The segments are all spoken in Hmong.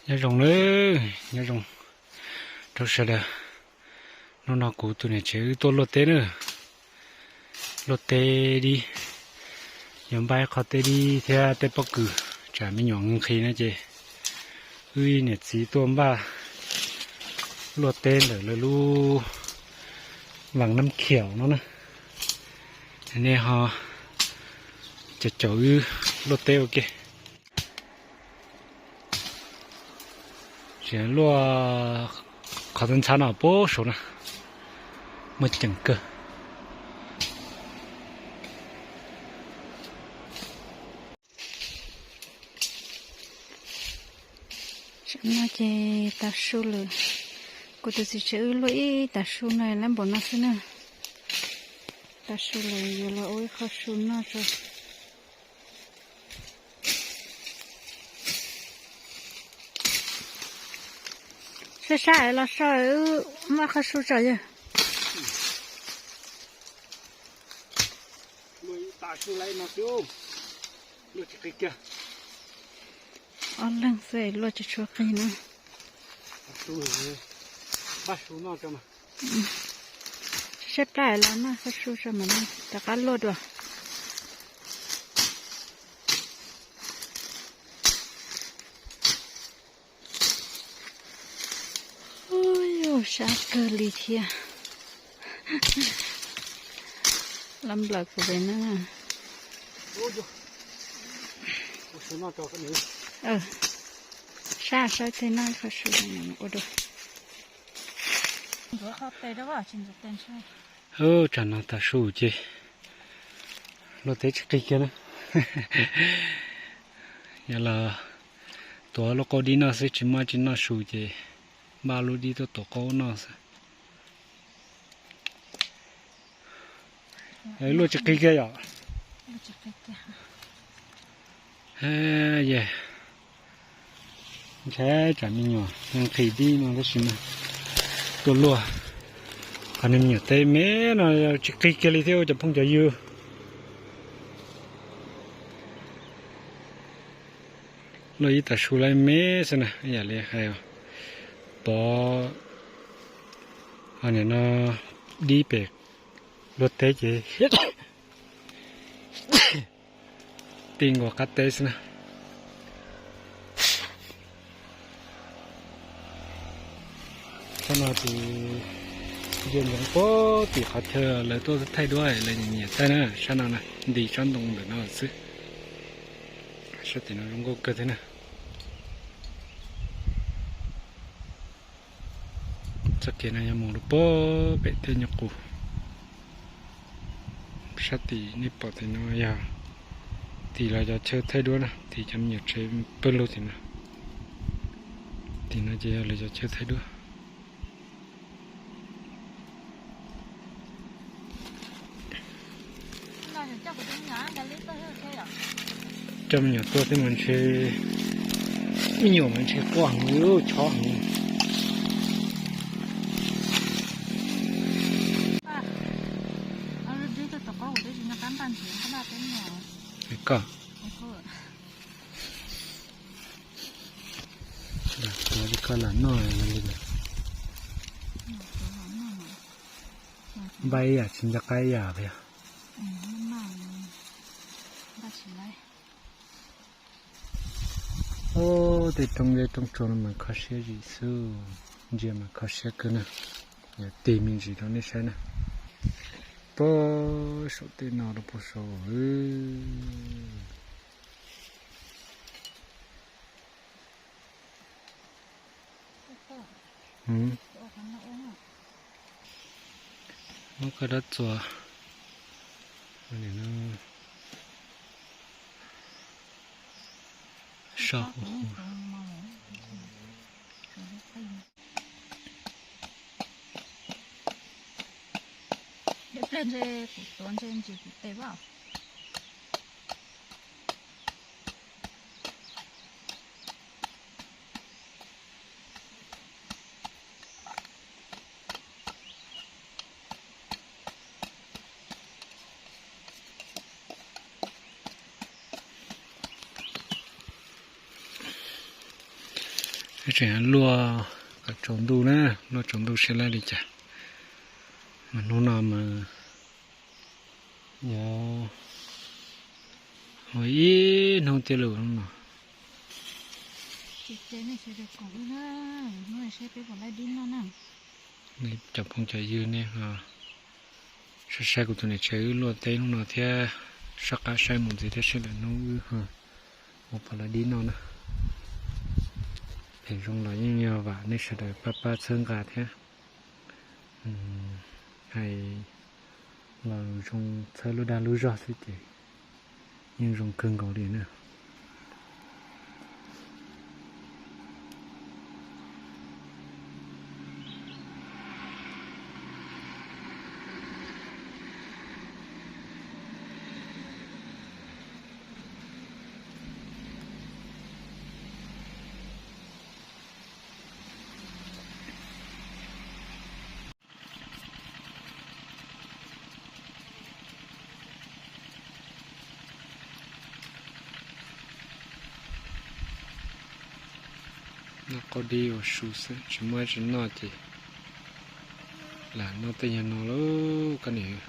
Nyob zoo nawb, nyob zoo rau sawv daws. Hnub no kuv tus niam tsev wb tuaj luaj teb na, luaj teb dib, yuav npaj ib qho teb dib thiab teb pob kws tsam me nyuam nqhis na ces wb niam txiv tuaj npaj luaj teb ntawm lawv lub Vam Nab Khiaum no na. Nej ho caum caum wb luaj teb ua ke. Tseem luaj qhov ntxhab no puag saud na, muaj ceem kawg. Tam no ces tav su lawm, kuv tus txiv tsev wb luaj ib tav su no lab npaum no xwb na. Tav su lawm yuav los ua ib qho su noj tso. Sab sab los so wb muab qho su tso yog. Ob leeg xwb luaj tsis tshua qis na. Saib plab los noj qho su tso mam rov qab luaj dua. Ub, sab kawg li thiab. Los nplawm kuv pem na. Sab sab tej noj qho su ua dua. Tsam no tav su ces luaj teb tsis qis kiag na. Yog los tuav lub qau dib noj xwb tsis muaj tsis noj su ces npaj lub dib tuaj tuav qau noj xwb. Luaj tsis qis kiag yom. Ntshai tsam me nyuam nqhis dib no tab sis mas tuaj luaj qhov niag me nyuam teb me no tsis qis kiag li thiab ua cov phooj cov ywg. Luaj ib tav su lawm me xwb na, ib yam li hais pov nim no dib pem luaj teb ces ti nkaus qab teb xwb na. Sab no ces ntsia ntsoov puag tim qhov chaw lawv tuaj thaij duab lawv nyiam thaij na, sab no na, nti tsob ntoo ntawm no xwb. Sab tim no zoo nkauj kawg thiab na. Txoj kev no yog mus rau puag pem tej nyuag qus. Sab tim nej pom tim no yog tim lawv cov chaw thaij duab na, tim cov me nyuam tsev pawg lug tim no. Tim no ces yog lawv cov chaw thaij duab. Coj me nyuam tuaj thiab mas ntshe, me nyuam mas ntshe quaj heev li, chob heev. Koj, tuav li koj lam noj li lawm. Npaj ib yam tsis nco qab ib yam li. Ub, tej roob zeb roob tsuag no mas kho siab zim xwb, ntsia mas kho siab kawg na. Yog tig me ntsis rau nej saib na, puag saum tej no rau puag saud. Muab koj dab txuas so huv huv. Dej pliag ntshe kuv tuav ntshe ntsis kuv tes vaj. Tseem luaj kom tsaus ntuj na, luaj tsaus ntuj seb lawv li cas. Mas hnub no mas yog ua ib hnub tiag lawm hnub no. Cov phooj cov ywg nej ho saib saib kuv tus niam tsev wb luaj teb hnub no thiab, soj qab saib mus ntxiv thiab seb lwm hnub wb ho ua pom lawv dib noj na. Phem zoo los yeej yog vam nej sawv daws pab pab txhawb nqa thiab hais los zoo txhawb lub dag lub zog xwb ces yeej zoo kawg nkaus li na. Noj qaub dib ua su xwb tsis muaj dab tsi noj ces lam noj tej nyuag no lauj koj niam.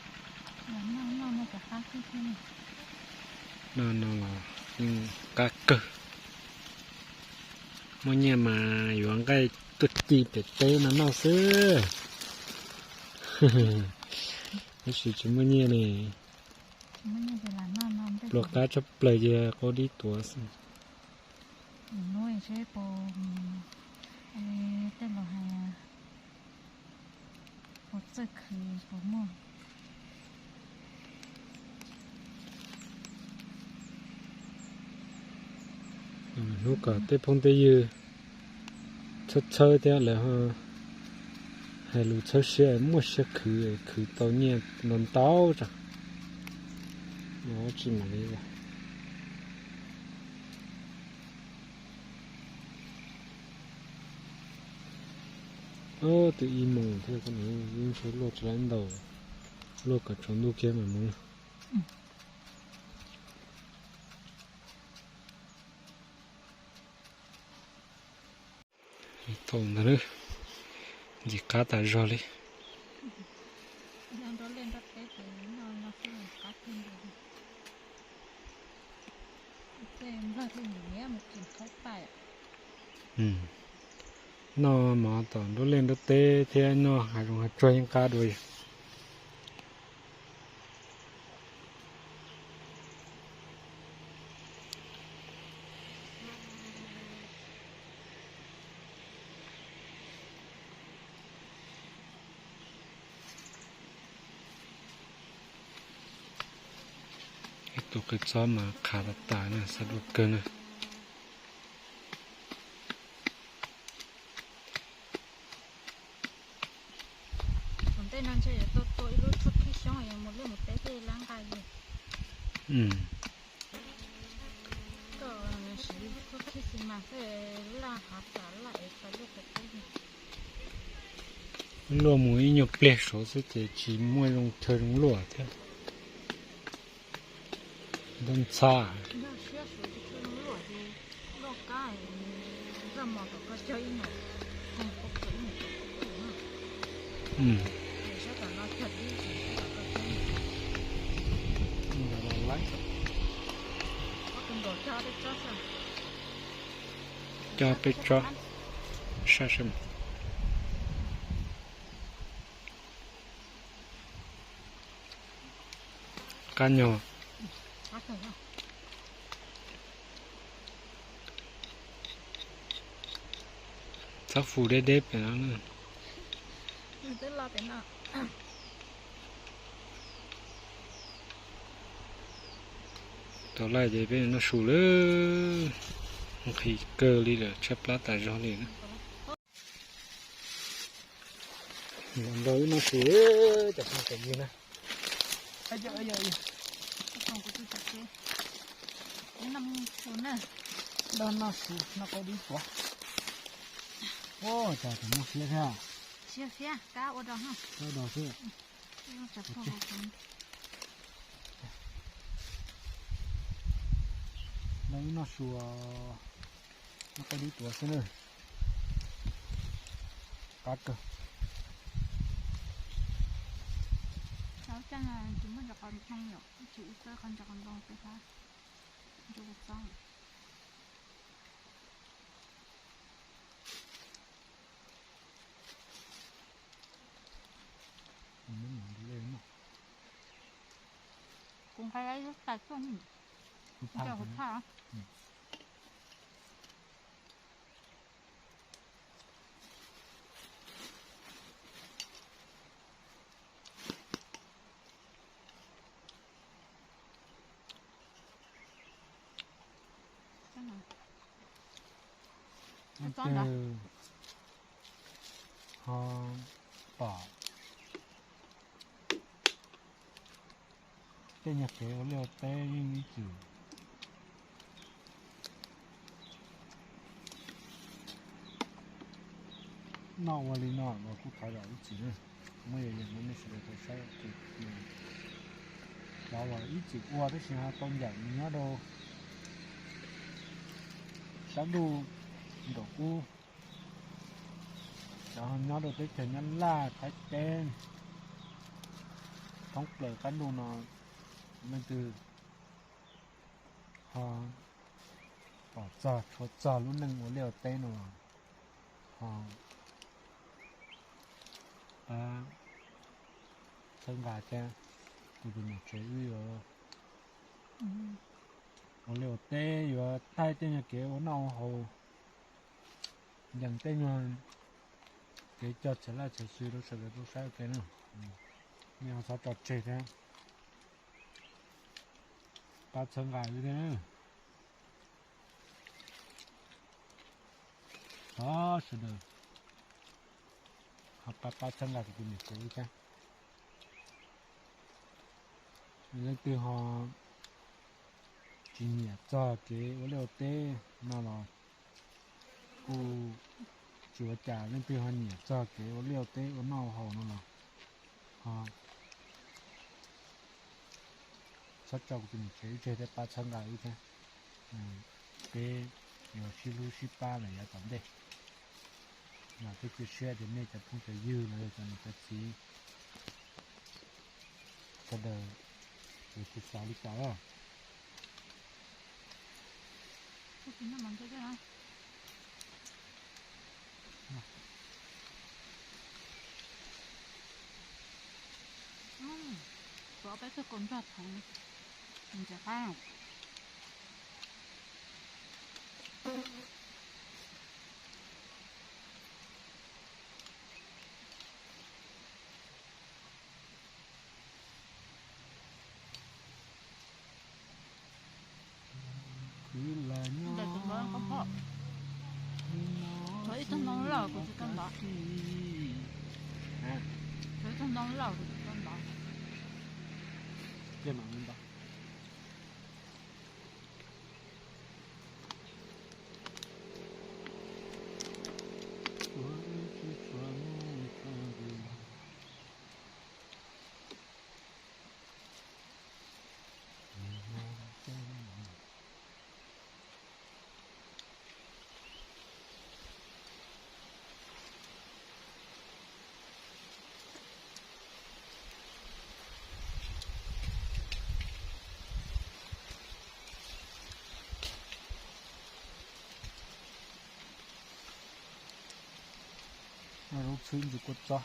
Noj no los yeej qab kawg. Muaj nyiaj mas yuav nqaij tuaj ci pem teb no noj xwb. Tab sis tsis muaj nyiaj ne, pluas qab tshaj plaws ces qaub dib tuav xwb. Tej laus hais puas txawj khwv puas muaj. Hnub kom tej phooj tej ywg txhawb txhawb thiab lawv ho hais lus txhawb siab muaj siab khwv, khwv tau nyiaj ntau ntau tso. Tsis mam li twb ib moos thiab, yeej ntshe luaj tsis laib ntau, luaj kom tsaus ntuj kiag mam mus. Tau ntag, ntxim qab tas zog li. Noj mov tom nruab liaj nruab teb thiab noj hav zoov hav tsuag yeej qab dua yog. Ib tug qws txob mas qhav tas tas na, xav dua kawg na. Ntej no ntshe yuav tau tua ib lub tshuab khib xyoob yuav mus liaj mus teb thiaj lab nqa yus. Koj siv tshuab khib xi mas xwb, laj hav tas laj es tau luaj tau teb. Luaj mus ib nyuag pliag saud xwb ces tsis muaj zoo chaw zoo luaj thiab. Ntau ntxhab. Cog peb tsob sab sab. Qab nyog. Txhob fus deb deb pem no. Tau laj ces peb noj su lawm, nqhis kawg li lawm, tshaib plab tas zog li na. Los nrog wb noj su, cov phooj cov ywg na. Nrog noj su, noj qaub dib tuav. Ua cas tseem muaj siab thiab. Siab thiab, kab ua dog, kab ua dog xwb. Nrog wb noj su, noj qaub dib tuav xwb na. Qab kawg. Tsis muaj ntsis qos ntoo yom, tsis ib txoj qos ntsis qos ntoo peb qab ntsis qos txob. Kuv nqa ib lub tais tuaj, ntawm hauv phaj. Ho pom tej nyuag kev ua liaj ua teb yeej ib txwm noj ua li no los kuj thov zam ib txwm na. Muab yog yeej rau nej sawv daws tau saib, cov uas ib txwm ua tab sis ho tau ncaim nyob rau sab ntuj nraum ub, cov nyob rau teb chaws Nyab Laj, Thaib teb, thoob plaws qab ntuj no, leej twg ho pom txog tshua txog lub neej ua liaj ua teb no los ho pab txhawb nqa thiab. Kuv tus niam tsev wb yuav ua liaj ua teb, yuav thaij tej nyuag kev ua noj ua haus, nyeem tej nyuag kev cog txhia laj txhia xwm rau sawv daws tau saib ua ke na. Nej ho txhob tso tseg thiab, pab txhawb nqa wb thiab. Thov sawv daws ho pab pab txhawb nqa kuv tus niam tsev wb thiab. Leej twg ho tsis nyiam txog kev ua liaj ua teb no los kuj tsis ua cas, leej twg ho nyiam txog kev ua liaj ua teb ua noj ua haus no los ho txhob tso kuv tus niam tsev wb tseg thiab, pab txhawb nqa wb thiab. Peb yuav sib hlub sib pab los yav tom ntej. Los thiab cia siab tias nej cov phooj cov ywg los yog cov niam cov txiv sawv daws yuav tsis xav li cas os. Tuav peb tug kaus nrog thaum ntxim qab. Khwv lawm nyob. Ntawm tus ntawd koj pom. Tsuav ib tug ntoo loj kuv tsis tau ntov. Tsuav ib tug ntoo loj kuv tsis tau ntov. Cia mam li ntov. Noj zaub txhwb ntsis kua txob.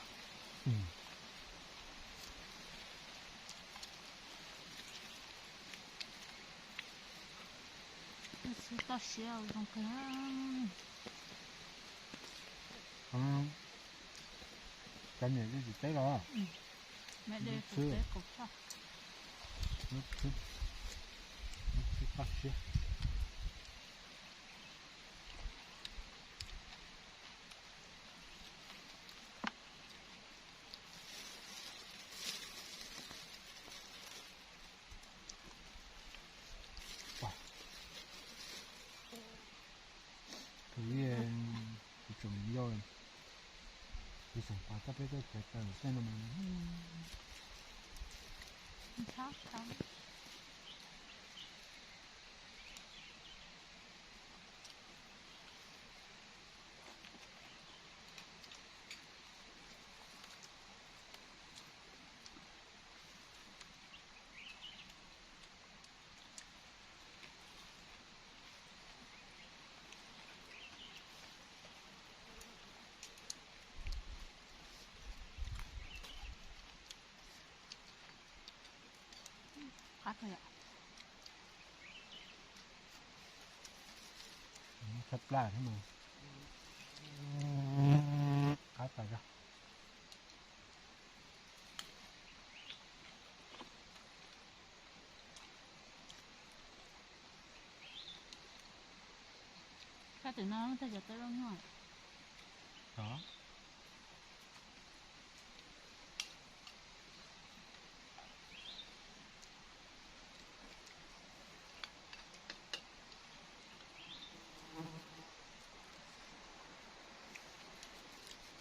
Txhwb toj siab zoo kawg. Cov niam tsis teb los? Txhwb, txhwb toj siab. Tus ib, tus tseem yau, tus xeem pas tab peb tuaj chaw taw tej no mas. Plaj thiab mas. Qab tas zog. Sab tim no tej cov teb loj nyuaj.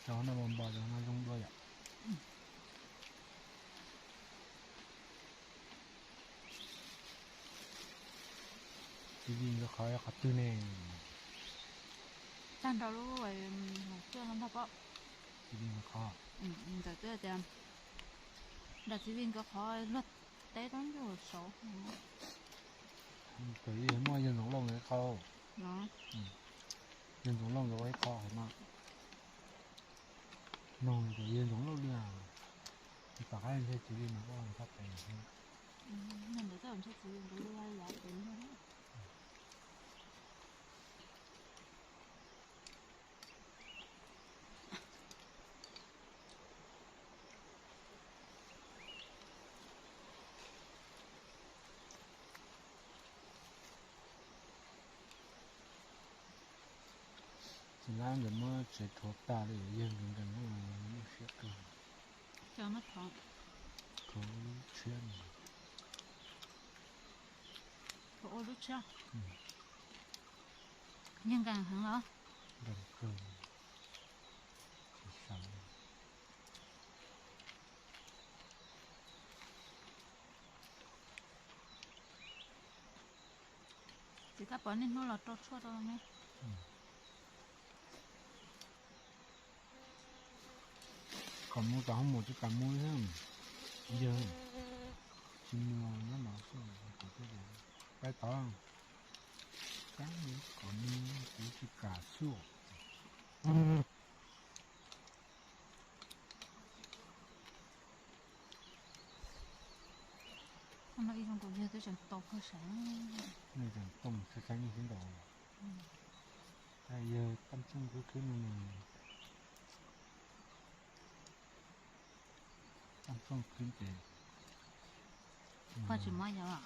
Cov no npog npog, cov no zoo dua yom. Txiv Vij nkawd qhov qhov twg ne? Tag nrho lub hauv tsiaj no ntag pob. Txiv Vij nkawd qhov. Ntawm twb tias nram Txiv Vij nkawd qhov luag teb rau ntug saud. Muaj Yawg Ntxoov Lauj nkawd qhov. Yawg Ntxoov Lauj nkawd ua ib qho hauv no. No ces Yawg Ntxoov Lauj li, tom qab ntshe Txiv Vij mas ua txhob pem. Ntawd tej ntshe Txiv Vij nkawd li yav pem. Txiv Lab nkawd muab tsev rhuav tag li, yawg nkawd nkees lub siab kawg. Rhuav tshiab, rhuav ua lub tshiab. Yawg nkees heev los? Nkees kawg. Txiv, koj pom niaj hnub los rau tshuaj rau ne. Kom mus tom hoob mos tsis kam mus thiab. Yawg tsis mus nyob no xwb, kuv thiaj li pab tod. Kab kom mus kuv tsis kam xwb. Ib zoo nkaus yawg twb tseem tau kawg sav. Nej tseem tooj saib saib nej sib ntaus. Yawg Paj Txooj khwb khwb no, Paj Txooj khwb ces koj tsis mob yawg.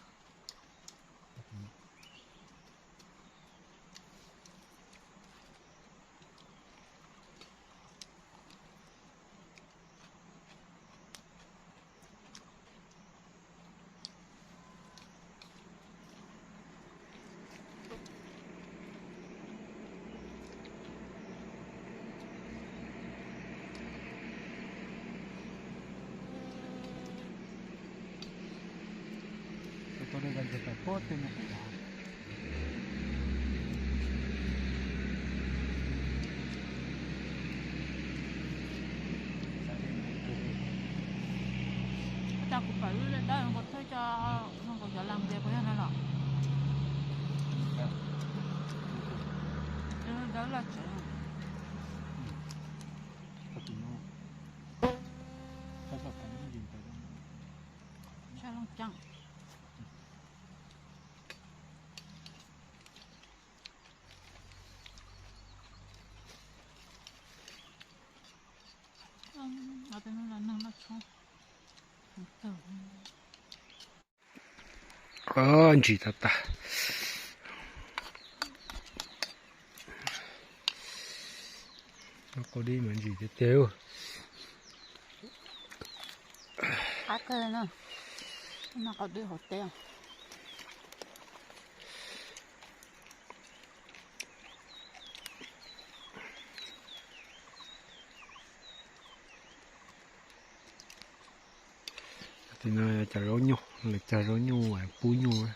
Cas kuv pom lub dawb dawb nkaus thawj co, nkaus cov las npias puas yog no los? Dawb loj tsev. Sab looj ceeb. Ntsis tag tag. Qau dib mas ntsim tiag tiag. Qab kawg no, no qau dib hauv teb. Tim no cog zaub nyuj, lawv cog zaub nyuj pub nyuj.